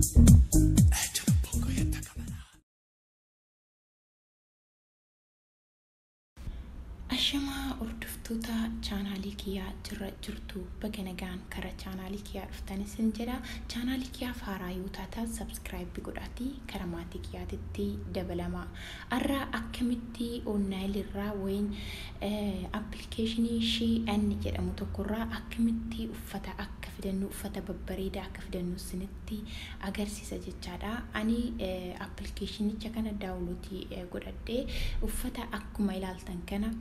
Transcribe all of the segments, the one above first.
Échale un poco y esta cámara. Ashamaa hordoftoota chaanaalii kiyyaa jirra jirtu, baga nagaan karaa chaanaalii kiyyaa dhuftanis hin jedha. Chaanaalii kiyyaa haaraa yoo taatan subscribe godhaatii karaa maatii kiyyaatitti dabalama. Har'a akkamitti online irraa wayin appilikeeshinii Shein jedhamu tokkorraa akkamitti uffata akka fidannu, uffata babbareedaa akka fidannu isinitti agarsiisa jechaadha. Ani appilikeeshinicha kana download godhadhee uffata akkuma ilaaltan kana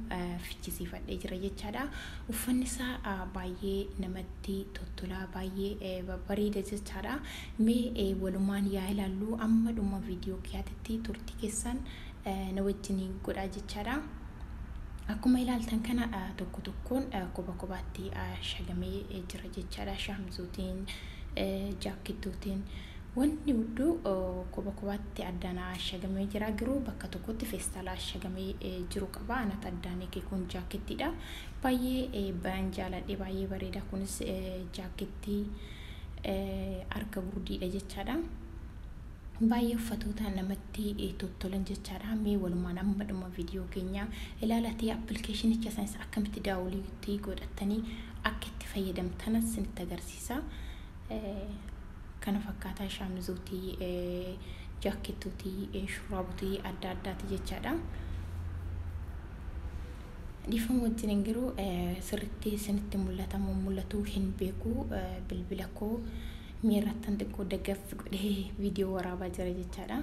fichisiifadhee jira jechaadha. Uffanni isaa baay'ee namatti tottolaa, baay'ee babbareeda jechaadha. Mee walumaan yaa ilaallu, amma dhuma viidiyoo kiyyaatitti turtii keessan na wajjiniin godhaa jechaadha. Akkuma ilaaltan kana tokko tokkoon kopha kophaatti shagamee jira jechaadha. Shaamizootiin, jaakketootiin, wanni hunduu kopha kophaatti addaan shagamee jira. Garuu bakka tokkotti feestaala shagamee jiru qaba. Anatu addaan eege. Kun jaakettiidha. Baay'ee bayan jaaladhe, baay'ee bareeda. Kunis jaakettii harka gurdiidha jechaadha. Baay'ee uffatoota namatti tottolan jechaadha. Mee walumaan amma dhuma viidiyoo keenya ilaalatee appilikeeshinicha sanis akkamitti download godhatanii akka itti fayyadamtan isinitti agarsiisa. Kana fakkaataa shaamizootii, jaakettootii, shurraabotii adda addaati jechaadha. Dhiifama wajjin garuu sirriitti isinitti mul'atamu mul'atuu hin beeku, bilbila koo miirrattan xiqqoo daggaffi godhee viidiyoo waraabaa jira jechaadha.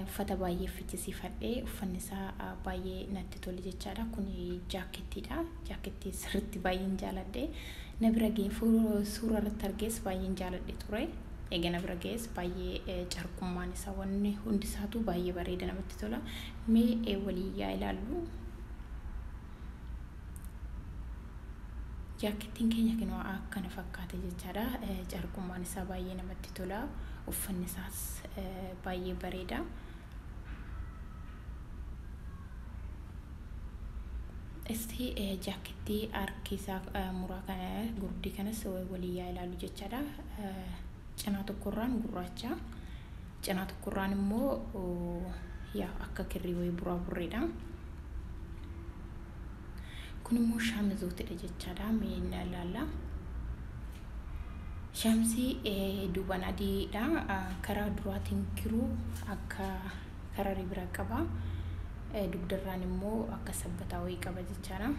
Uffata baay'ee fichisiifadhee, uffanni isaa baay'ee natti tole jechaadha. Kun jaakettiidha. Jaakettii sirriitti baay'een jaaladhe. Na bira ga'ee suura irratti argees baay'een jaaladhe ture. Egaa na bira ga'ees baay'ee carqummaan isaa, wanni hundi isaatu baay'ee bareeda, namatti tola. Mee walii yaa ilaallu. Jaakettiin keenya kinoo akkana fakkaata jechaadha. Carqummaan isaa baay'ee namatti tola. Uffanni isaas baay'ee bareeda. Isti jaakettii harki isaa muraa kana gurdii kanas walii yaa ilaallu jechaadha. Cinaa tokkorraan gurraacha. Cinaa tokkorraan immoo yaa akka kirrii wayii buraa burreedha. Kun immoo shaamizootidha jechaadha. Mee inni ilaalla. Shaamizii duubaan adiidha. Karaa duraatiin garuu akka karaa biraa qaba. Dugdarraan immoo akka sabbataa wayii qaba jechaadha.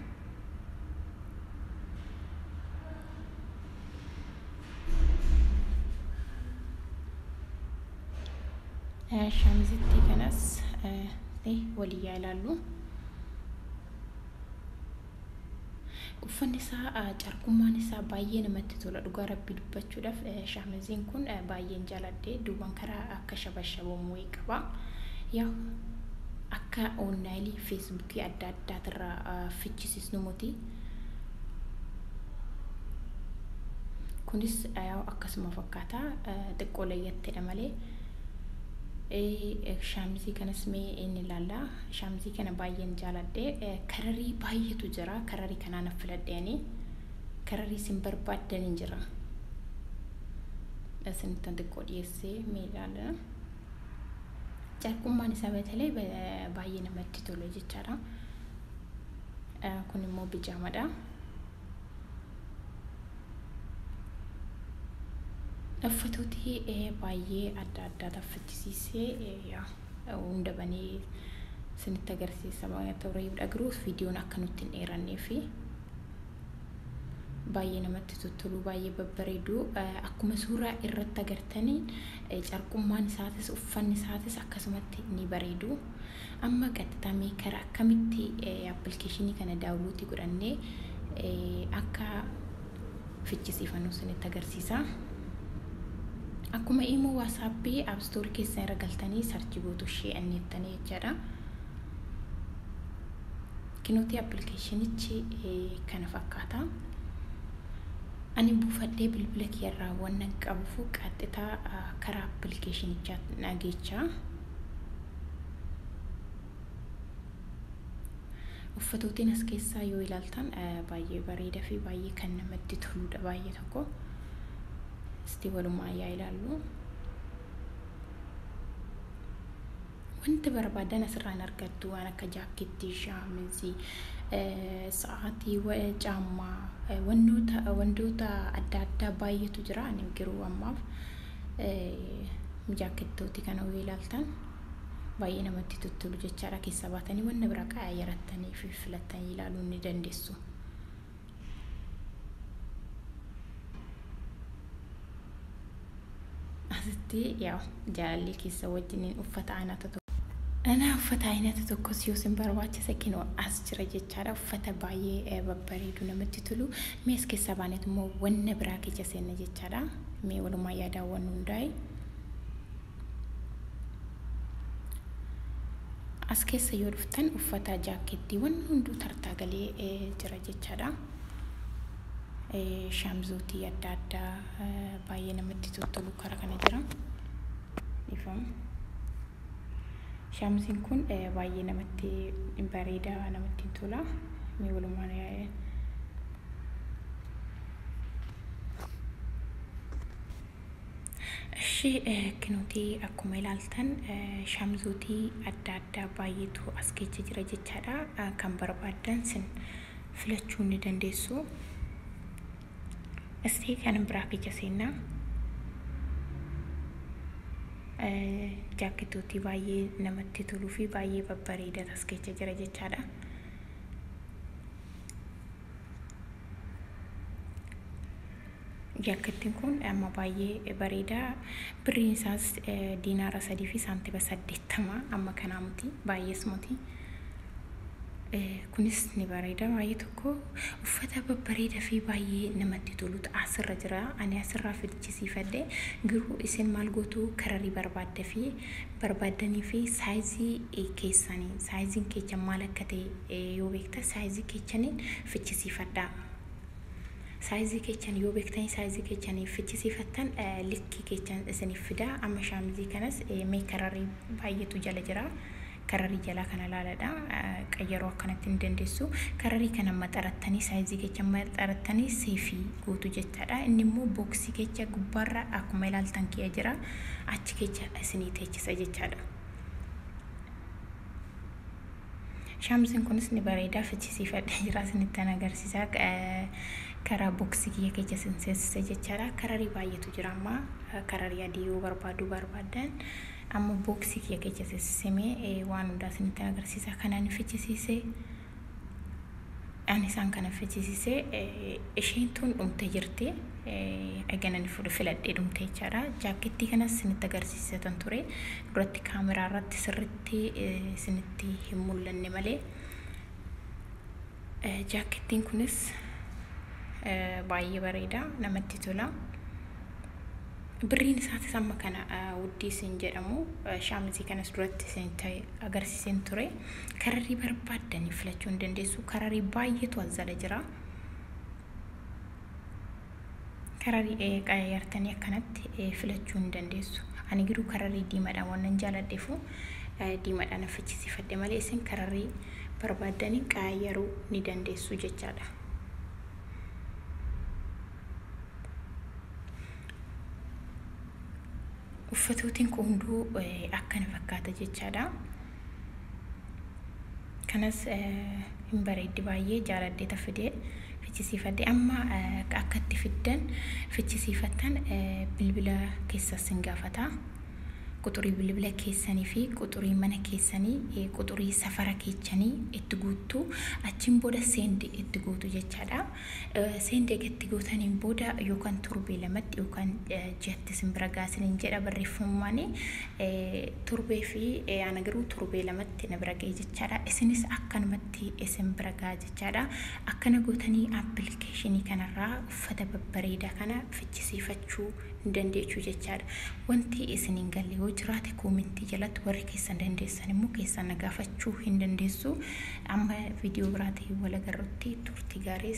Shaamizittii kanas walii yaa ilaallu. Uffanni isaa, carqummaan isaa baay'ee namatti tola. Dhugaa rabbii dubbachuudhaaf shaamiziin kun baay'een jaaladhe. Duubaan karaa akka shabashabamu wayii qaba. Yaa akka online feesbuukii adda addaatirraa fichisiisnu muti. Kunis akkasuma fakkaata, xiqqoo layyattedha malee. Shaamizii kanas mee inni ilaalla. Shaamizii kana baay'een jaaladhe. Kararii baay'eetu jira. Kararii kanaan filadheeni. Kararii isin barbaaddan hin jira. Isinittan xiqqoo dhiyeessee mee ilaalla. Carqummaan isaa batalee baay'ee namatti tolu jechaadha. Kun immoo bijaamadha. Uffatooti baay'ee adda addaa taffachisiisee hunda banee isinitti agarsiisa tureedha, garuu viidiyoon akka nutti hin dheerannee fi baay'ee namatti tottolu, baay'ee babbareedu. Akkuma suuraa irratti agartanii carqummaan isaatis uffanni isaatis akkasumatti ni bareedu. Amma qaxxamee karaa akkamitti appilikeeshinii kana download godhannee akka fichisiifannu isinitti agarsiisa. Akkuma immoo WhatsAppii App Store keessan irra galtanii search gootu Shein jettanii jechaadha. Kinuuti appilikeeshinichi kana fakkaata. Ani buufadhee bilbila kiyyarraa waan qabuuf qaxxitaa karaa appilikeeshinichaa dhageechaa. Uffatootiin as keessaa yoo ilaaltan baay'ee bareedaa fi baay'ee kan namatti toludha baay'ee tokko. Isti walumaa yaa ilaallu. Wanti barbaadan asirraan argattu waan akka jaakkeettii, shaamizii, sa'aatii, caammaa, wantoota adda addaa baay'eetu jira. Ani garuu ammaaf jaakkeettooti kana yoo ilaaltan baay'ee namatti tottolu jechaadha. Keessaa baatanii wanna biraa qaayyaratanii fi filattanii ilaaluu ni dandeessu. Asitti yaa jaalalli keessa wajjiniin uffata aanaa tokko. Ana uffata aynata tokkos yoo isin barbaachise kinoo as jira jechaadha. Uffata baay'ee babbareedu namatti tolu. Mee as keessaa baaneet immoo wanna biraa keessa seenna jechaadha. Mee walumaa yaadaawwan hundaa'e. As keessa yoo dhuftan uffata jaakkeettiiwwan hunduu tartaa galee jira jechaadha. Shaamzootii adda addaa baay'ee namatti tottolu karaa kana jira. Ifama. Shaamziin kun baay'ee namatti bareeda namatti tola. Mee walumaan yaa'e. Ishee kunuutii akkuma ilaaltan shaamzootii adda addaa baay'eetu as keessa jira jechaadha. Kan barbaaddan sin filachuu ni dandeessu. Istee kan biraa keessa seennaa. Jaakketootii baay'ee namatti toluu fi baay'ee babbareedaa as keessa jira jechaadha. Jaakettiin kun amma baay'ee bareedaa. Birriin isaas diinaara 3 fi saantima 80 amma kanaa miti baay'ees miti. Kunis ni bareeda baay'ee tokko uffata babbareedaa fi baay'ee namatti tolutu asirra jira. Ani asirraa fichisiifadhe garuu isin maal gootu kararii barbaadda fi barbaaddanii fi saayizii keessanii saayiziin keechan maal akka ta'e yoo beektan saayizii keechaniin fichisiifadha. Saayizii keechan yoo beektanii saayizii keechanii fichisiifattan likkii keechan isiniif fida. Amma shaamizii kanas mee kararii baay'eetu jala jira. Kararii jalaa kana ilaaladha. Qayyaroo akkanatti hin dandeessu. Kararii kana maxarattanii saayizii kecha maxarattanii seefii gootu jechaadha. Inni immoo booksii kecha gubbaarra akkuma ilaaltan kiyya jira. Achi kecha isinii teechisa jechaadha. Shaamziin kunis ni bareedaa fichisiifadhee jira isinitti agarsiisa. Karaa booksii kiyya kecha isin seensisa jechaadha. Kararii baay'eetu jira amma. Kararii adii yoo barbaadu barbaaddan. Amma booksii kiyya keessa seensisee waan hundaa isinitti agarsiisa. Kanaan fichisiisee ani isaan kana fichisiisee isheen tun dhumtee jirti. Egaa ani filadhee dhumte jechaadha. Jaakkeettii kanas isinitti agarsiisatan ture. Duratti kaameraa irratti sirriitti isinitti hin mul'anne malee. Jaakkeettiin kunis baay'ee bareeda namatti tola. Birriin isaatis amma kana wuddii isin jedhamu shaamizii kanas duratti isin agarsiiseen ture. Kararii barbaaddanii filachuu hin dandeessu. Kararii baay'eetu as jala jira. Kararii qayyartanii akkanatti filachuu hin dandeessu. Ani garuu kararii diimaadhaan waan nan jaaladheefu diimaadhaan fichisiifadhe malee isin kararii barbaaddanii qayyaruu ni dandeessu jechaadha. Uffatootiin kun hunduu akkana fakkaata jechaadha. Kanas hin bareeddi baay'ee jaaladhee tafidee fichisiifadhe. Amma akka itti fiddan fichisiifattan bilbila keessas sin gaafata. Quxurii bilbila keessanii fi quxurii mana keessanii quxurii safara keechanii itti guuttu. Achiin booda seendi itti guutu jechaadha. Seendi itti guutaniin booda yookaan torbee lamatti yookaan ji'atti isin bira gaasiniin jedha barreeffamumaan torbee fi ana garuu torbee lamatti na bira ga'e jechaadha. Isinis akkanumatti isin bira ga'a jechaadha. Akkana gootanii appilikeeshinii kanarraa uffata babbareedaa kana fichisiifachuu ni dandeessu jechaadha. Wanti isin hin galle yoo jiraate koomentii jalatti warri keessan dandeessan immoo keessan na gaafachuu hin dandeessu. Amma viidiyoo biraatiin wal agarrutti turtii gaarii.